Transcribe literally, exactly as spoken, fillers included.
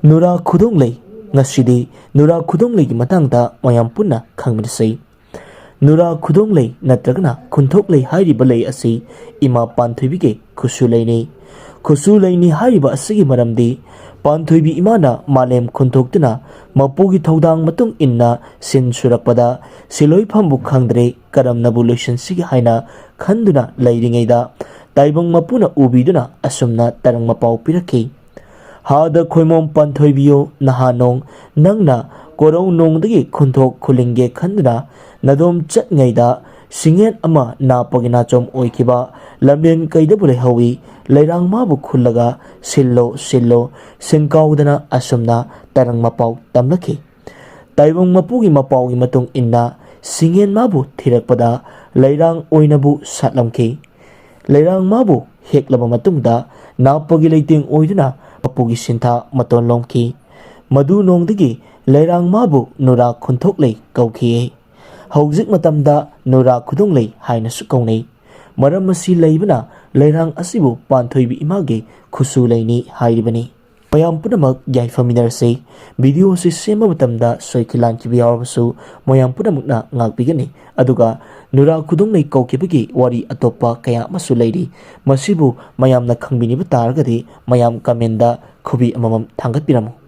ꯅꯨꯔꯥ ꯈꯨꯗꯣꯡꯂꯩ꯫ ꯉꯁꯤꯗꯤ ꯅꯨꯔꯥ ꯈꯨꯗꯣꯡꯂꯩꯒꯤ ꯃꯇꯥꯡꯗ ꯃꯌꯥꯝ ꯄꯨꯟꯅ ꯈꯪꯃꯤꯟꯅꯁꯤ꯫ ꯅꯨꯔꯥ ꯈꯨꯗꯣꯡꯂꯩ ꯅꯠꯇ꯭ꯔꯒꯅ ꯈꯨꯟꯊꯣꯛꯂꯩ ꯍꯥꯏꯔꯤꯕ ꯂꯩ ꯑꯁꯤ ꯏꯃꯥ ꯄꯥꯟꯊꯣꯏꯕꯤꯒꯤ ꯈꯨꯠꯁꯨ ꯂꯩꯅꯤ꯫ ꯈꯨꯠꯁꯨ ꯂꯩꯅꯤ ꯍꯥꯏꯔꯤꯕ ꯑꯁꯤꯒꯤ ꯃꯔꯝꯗꯤ, ꯄꯥꯟꯊꯣꯏꯕꯤ ꯏꯃꯥꯅ ꯃꯥꯂꯦꯝ ꯈꯨꯟꯊꯣꯛꯇꯨꯅ ꯃꯄꯨꯒꯤ ꯊꯧꯗꯥꯡ ꯃꯇꯨꯡ ꯏꯟꯅ ꯁꯤꯟ ꯁꯨꯔꯛꯄꯗ, ꯁꯤꯟꯂꯣꯏꯐꯝꯕꯨ ꯈꯪꯗ꯭ꯔꯦ, ꯀꯔꯝꯅꯕꯨ ꯂꯣꯏꯁꯤꯟꯁꯤꯒꯦ ꯍꯥꯏꯅ ꯈꯟꯗꯨꯅ ꯂꯩꯔꯤꯉꯩꯗ, ꯇꯥꯏꯕꯪ ꯃꯄꯨꯅ ꯎꯕꯤꯗꯨꯅ ꯑꯁꯨꯝꯅ ꯇꯔꯪ ꯃꯄꯥꯎ ꯄꯤꯔꯛꯈꯤ꯫ ꯍꯥꯗ ꯈꯣꯏꯃꯣꯝ ꯄꯥꯟꯊꯣꯏꯕꯤꯌꯣ, ꯅꯍꯥ ꯅꯣꯡ, ꯅꯪꯅ ꯀꯣꯔꯧ ꯅꯣꯡꯗꯒꯤ ꯈꯨꯟꯊꯣꯛ ꯈꯨꯜꯂꯤꯡꯒꯦ ꯈꯟꯗꯨꯅ ꯅꯗꯣꯝ ꯆꯠꯉꯩꯗ, ꯁꯤꯡꯉꯦꯟ ꯑꯃ ꯅꯥꯞꯄꯒꯤ ꯅꯥꯆꯣꯝ ꯑꯣꯏꯈꯤꯕ ꯂꯝꯂꯦꯟ ꯀꯩꯗꯕꯨ ꯂꯩꯍꯧꯏ, ꯂꯩꯔꯥꯡ ꯃꯥꯕꯨ ꯈꯨꯜꯂꯒ ꯁꯤꯜꯂꯣ, ꯁꯤꯜꯂꯣ, ꯁꯤꯡꯀꯥꯎꯗꯅ ꯑꯁꯨꯝꯅ ꯇꯔꯪ ꯃꯄꯥꯎ ꯇꯝꯂꯛꯈꯤ꯫ ꯇꯥꯏꯕꯪ ꯃꯄꯨꯒꯤ ꯃꯄꯥꯎꯒꯤ ꯃꯇꯨꯡ ꯏꯟꯅ, ꯁꯤꯡꯉꯦꯟ ꯃꯥꯕꯨ ꯊꯤꯔꯛꯄꯗ ꯂꯩꯔꯥꯡ ꯑꯣꯏꯅꯕꯨ ꯁꯥꯠꯂꯝꯈꯤ꯫ ꯂꯩꯔꯥꯡ ꯃꯥꯕꯨ ꯍꯦꯛꯂꯕ ꯃꯇꯨꯡꯗ, ꯅꯥꯞꯄꯒꯤ ꯂꯩꯇꯦꯡ ꯑꯣꯏꯗꯨꯅ ꯃꯄꯨꯒꯤ ꯁꯤꯟꯊꯥ ꯃꯇꯣꯟ ꯂꯣꯝꯈꯤ꯫ ꯃꯗꯨ ꯅꯣꯡꯗꯒꯤ ꯂꯩꯔꯥꯡ ꯃꯥꯕꯨ ꯅꯨꯔꯥ ꯈꯨꯟꯊꯣꯛꯂꯩ ꯀꯧꯈꯤ꯫ ꯍꯧꯖꯤꯛ ꯃꯇꯝꯗ ꯅꯨꯔꯥ ꯈꯨꯗꯣꯡꯂꯩ ꯍꯥꯏꯅꯁꯨ ꯀꯧꯅꯩ꯫ ꯃꯔꯝ ꯑꯁꯤ ꯂꯩꯕꯅ ꯂꯩꯔꯥꯡ ꯑꯁꯤꯕꯨ ꯄꯥꯟꯊꯣꯏꯕꯤ ꯏꯃꯥꯒꯤ ꯈꯨꯠꯁꯨ ꯂꯩꯅꯤ ꯍꯥꯏꯔꯤꯕꯅꯤ꯫ ꯃꯌꯥꯝ ꯄꯨꯝꯅꯃꯛ ꯌꯥꯏꯐꯃꯤꯟꯅꯔꯁꯤ꯫ ꯚꯤꯗꯤꯑꯣ ꯑꯁꯤ ꯁꯦꯝꯕ ꯃꯇꯝꯗ ꯁꯣꯏꯈꯤ ꯂꯥꯟꯈꯤꯕ ꯌꯥꯎꯔꯕꯁꯨ ꯃꯌꯥꯝ ꯄꯨꯝꯅꯃꯛꯅ ꯉꯥꯛꯄꯤꯒꯅꯤ꯫ ꯑꯗꯨꯒ ꯅꯨꯔꯥ ꯈꯨꯗꯣꯡꯂꯩ ꯀꯧꯈꯤꯕꯒꯤ ꯋꯥꯔꯤ ꯑꯇꯣꯞꯄ ꯀꯌꯥ ꯑꯃꯁꯨ ꯂꯩꯔꯤ꯫ ꯃꯁꯤꯕꯨ ꯃꯌꯥꯝꯅ ꯈꯪꯕꯤꯅꯤꯡꯕ ꯇꯥꯔꯒꯗꯤ ꯃꯌꯥꯝ ꯀꯃꯦꯟꯗ ꯈꯨꯕꯤ ꯑꯃꯃꯝ ꯊꯥꯡꯒꯠꯄꯤꯔꯝꯃꯨ꯫